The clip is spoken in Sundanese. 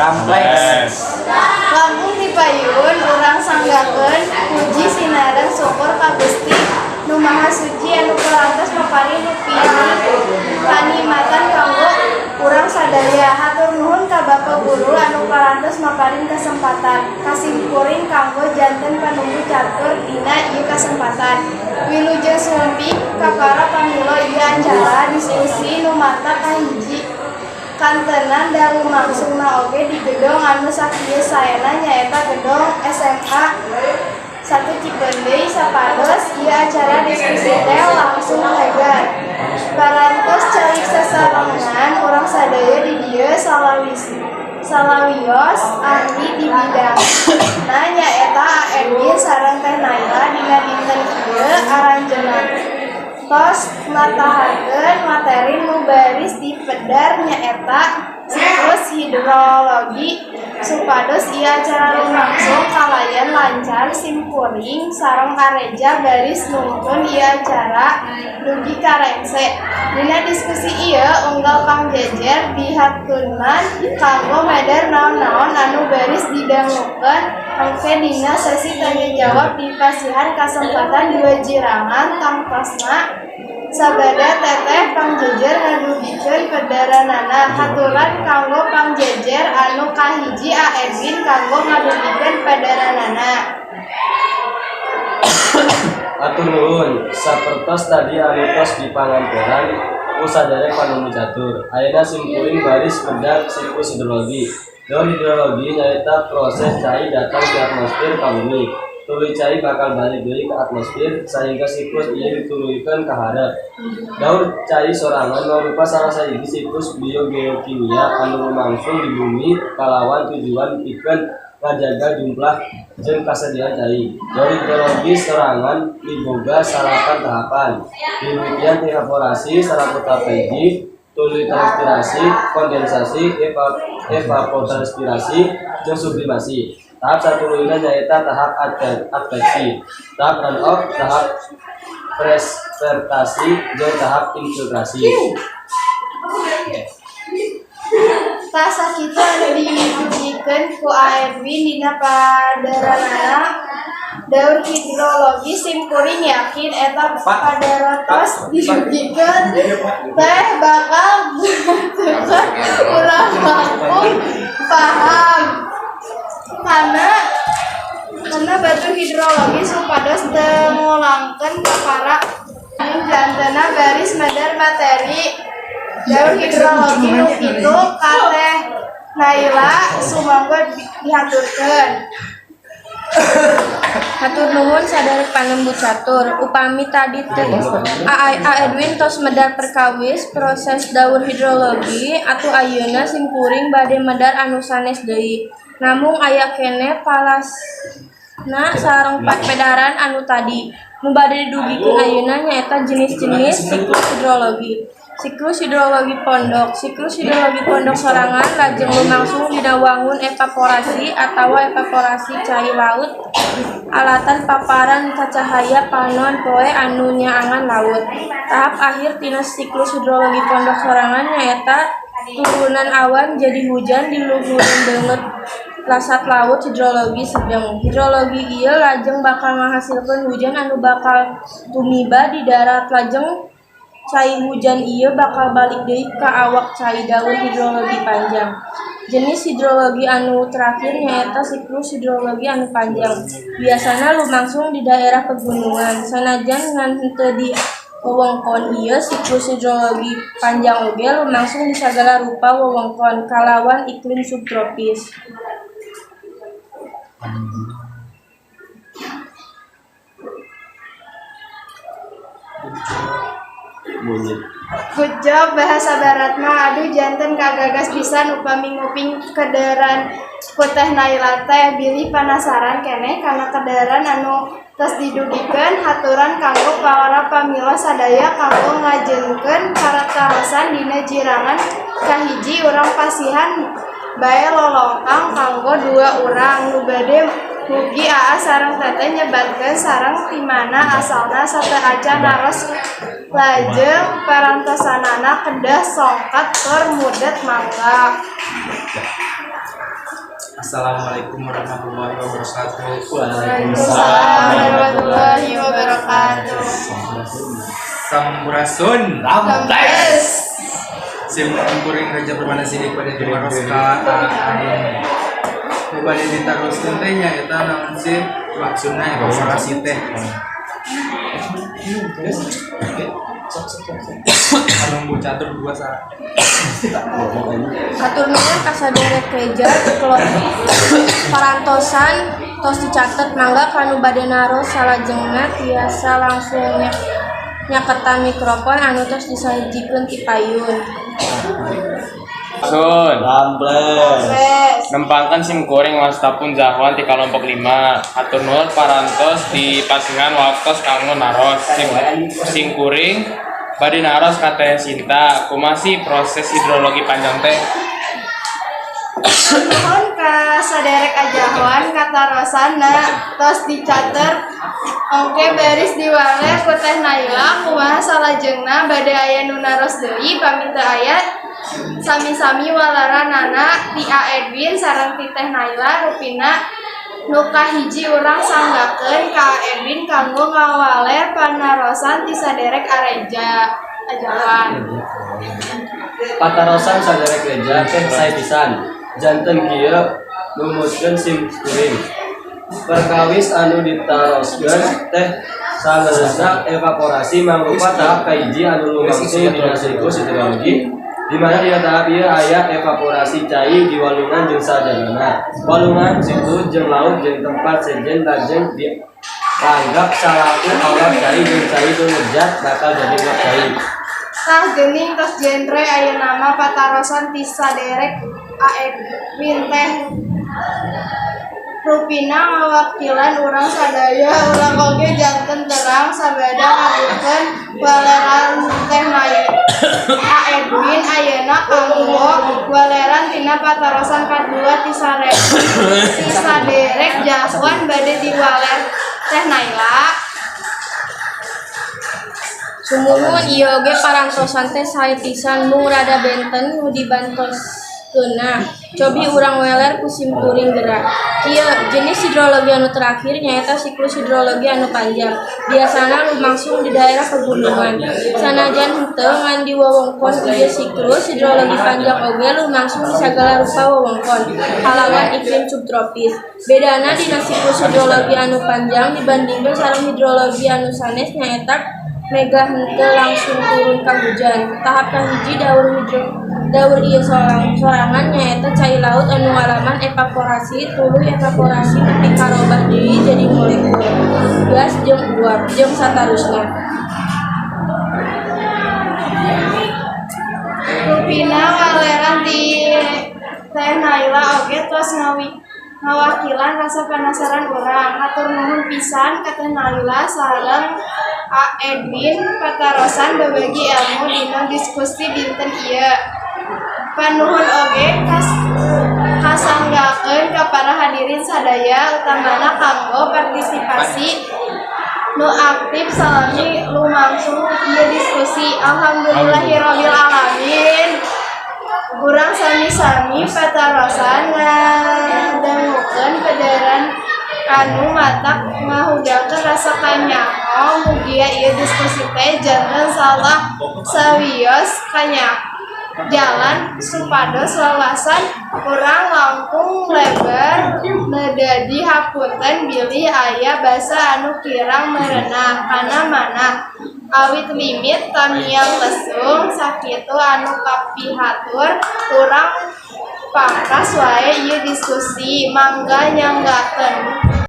Rampleks. Langkung ti payun urang sanggakeun puji sinareng syukur ka Gusti Nu Maha Suci anu parantos maparin rupina kanikmatan kanggo urang sadaya. Hatur nuhun ka Bapak Guru anu parantos maparin kesempatan ka simkuring kanggo janten panumbu catur dina ieu kasempatan. Wilujeng sumping ka para pamilo ieu acara diskusi nu mata kahiji kantenan da lumangsungna oge di gedong anu sakieu saena, nyaeta gedong SMA 1 Cipeundeuy. Sapados ieu acara diskusi teh langsung hebat. Parantos calik sasarengan urang sadaya di dieu salawios ahli di bidangna, nyaeta A Edwin sareng Teh Naila. Dina dinten ieu aranjeunna tos nataharkeun materi nu baris dipedar, nyaeta siklus hidrologi. Supados ieu acara lumangsung kalayan lancar, simkuring sareng Areja baris nungtun ieu acara dugi ka rengse. Dina diskusi ieu unggal pangjejer dihaturan kanggo medar naon-naon anu baris didangukeun. Engke dina sesi tanya jawab dipasihan kasempatan dua jirangan. Tangtosna sabada teteh pangjejer ngadugikeun pedaranana. Haturan kanggo pangjejer anu kahiji, A Edwin, kanggo ngadugikeun pedaranana. Hatur nuhun, sapertos tadi anu tos dipanganteran ku saderek panumbu catur. Ayeuna simkuring baris medar siklus hidrologi. Daur hidrologi nyaeta proses cai datang ti atmosfer ka bumi. Tuluy cai bakal balik deui ka atmosfer sahingga siklus ieu dituluykeun ka hareup. Daur cai sorangan mangrupa salah sahiji siklus biogeokimia anu lumangsung di bumi kalawan tujuan pikeun ngajaga jumlah jeung kasadiaan cai. Daur hidrologi sorangan miboga salapan tahapan. Dimimitian ti evaporasi salaku tahap kahiji, tuluy transpirasi, kondensasi, evapotranspirasi, jeung sublimasi. Tahap satuluyna nyaeta tahap adveksi, tahap runoff, tahap presipitasi, jeung tahap infiltrasi. Tah, sakitu anu didugikeun ku A Edwin dina padaranana daur hidrologi. Simkuring yakin eta padaran tos didugikeun teh bakal ngantukeun urang langkung paham kana batu hidrologi, supados teu ngulangkeun ka para jantenna baris medar materi daur hidrologi nu kitu. Ka Teh Naila sumangga dihaturkeun. Hatur nuhun, saderek panembu catur. Upami tadi teh A Edwin tos medar perkawis proses daur hidrologi, atuh ayeuna simkuring bade medar anu sanes deui. Namung aya keneh palasna sareng pedaran anu tadi. Nu bade didugikeun ayeuna nyaeta jenis-jenis siklus hidrologi. Siklus hidrologi pondok. Siklus hidrologi pondok sorangan lajeng lumangsung dina wangun evaporasi atawa evaporasi cai laut alatan paparan cahaya panon poe anu nyaangan laut. Tahap akhir tina siklus hidrologi pondok sorangan nyaeta turunan awan jadi hujan di luhureun beungeut lasat laut hidrologi sedeng. Hidrologi ieu lajeng bakal ngahasilkeun hujan anu bakal tumiba di darat, lajeng cai hujan ieu bakal balik deui ka awak cai daur hidrologi panjang. Jenis hidrologi anu terakhir nyaeta siklus hidrologi anu panjang. Biasana lumangsung di daerah pegunungan. Sanajan ngan henteu di wewengkon ieu, siklus hidrologi panjang oge lumangsung di sagala rupa wewengkon kalawan iklim subtropis. Monyet. Good job bahasa barat mah. Aduh, janten kagagas pisan upami nguping kederan ku Teh Naila teh, bilih panasaran keneh kana kederan anu tos didugikeun. Haturan kanggo para pamilo sadaya kanggo ngajengkeun karatarosan dina jirangan kahiji. Urang pasihan bae lolongkang kanggo dua urang nu bade Mugi Aa sareng Teteh nyebatkeun sareng ti mana asalna sateuacan naros lajeng parantosanana kedah songket tur mudet mangga. Assalamualaikum warahmatullahi wabarakatuh. Waalaikumsalam warahmatullahi wabarakatuh. Sampurasun. Rampes. Sim kuring Raja Permana Sidik bade tumaros ka anu. Nu bade ditaroskeun teh nyaeta naon sih maksudna evaporasi teh. Anu catur dua sa. Hatur nuhun ka saderek Reja kelompok parantosan tos dicatet. Mangga kanu bade naros salajengna tiasa langsung nyaketan mikrofon anu tos disajikeun ti payun. Sun, Rampes. Rampes. Nempangkeun sim kuring wasta pun Zahwan ti kalompok 5. Hatur nuhun parantos di pasihan waktos kanggo naros. Sim kuring bade naros ka Teh Sinta. Kumaha sih proses hidrologi panjang teh? Nuhun ka saderek Ajawan katarosanna tos dicatet oke baris diwaler ku Teh Naila. Kumaha salajengna, bade aya nu naros deui? Pami teu aya, sami-sami waleranana ti A Edwin sareng ti Teh Naila. Rupina nu kahiji urang sanggakeun ka A Edwin kanggo ngawaler panarosan ti saderek Areja Ajawan. Patarosan saderek Reja teh sae pisan. Janten kieu numutkeun sim kuring. Perkawis anu ditaroskeun teh saleresna evaporasi mangrupa tahap kahiji anu lumangsung dina siklus hidrologi di mana dina tahap ieu aya evaporasi cai di walungan jeung sajabana. Walungan, situ jeung laut jeung tempat sejen lajeng dianggap salaku awak cai jeung cai nu ngejat bakal jadi uap cai. Tah geuning tos genre ayeuna mah patarosan ti saderek A Edwin teh rupina ngawakilan urang sadaya. Urang oge janten terang sabada ngabukeun waleran Teh A Edwin ayeuna kanggo waleran tina patarosan kadua ti saderek Jahwan bade diwaler Teh Naila. Sumuhun, ieu oge parantosan teh sae pisan mung rada benten nu dibantoskeunna. Cobi urang weler ku sim kuring geura. Kieu, jenis hidrologi anu terakhir nyaeta siklus hidrologi anu panjang. Biasana lumangsung di daerah pegunungan. Sanajan henteu ngan di wewengkon ieu, siklus hidrologi panjang oge lumangsung di sagala rupa wewengkon kalawan iklim subtropis. Bedana dina siklus hidrologi anu panjang dibandingkeun sareng hidrologi anu sanes nyaeta mega henteu langsung turun ka hujan. Tahap kahiji daur ieu sorangan nyaeta cai laut anu ngalaman evaporasi tuluy evaporasi nepi ka robah deui jadi molekul, gas jeung uap, jeung satarusna. Rupina waleran ti Teh Naila oge tos ngawakilan rasa penasaran urang. Hatur nuhun pisan ka Teh Naila sareng A Edwin patarosan babagi ilmu dina diskusi dinten ieu. Panuhun oge kasanggakeun ka para hadirin sadaya utamana kanggo partisipasi nu aktif salami lumangsung ieu diskusi. Alhamdulillahirabbil alamin. Urang sami-sami patarosan ngadangukeun pedaran anu matak ngahudangkeun rasa kanyaho. Mugia ieu diskusi teh janten salah sawios jalan supados wawasan urang langkung lebar. Nedadi hapunten bilih aya basa anu kirang merenah kana manah awit limit tamiang lesung. Sakitu anu kapihatur urang, pangkas wae ieu diskusi. Mangga nyanggakeun.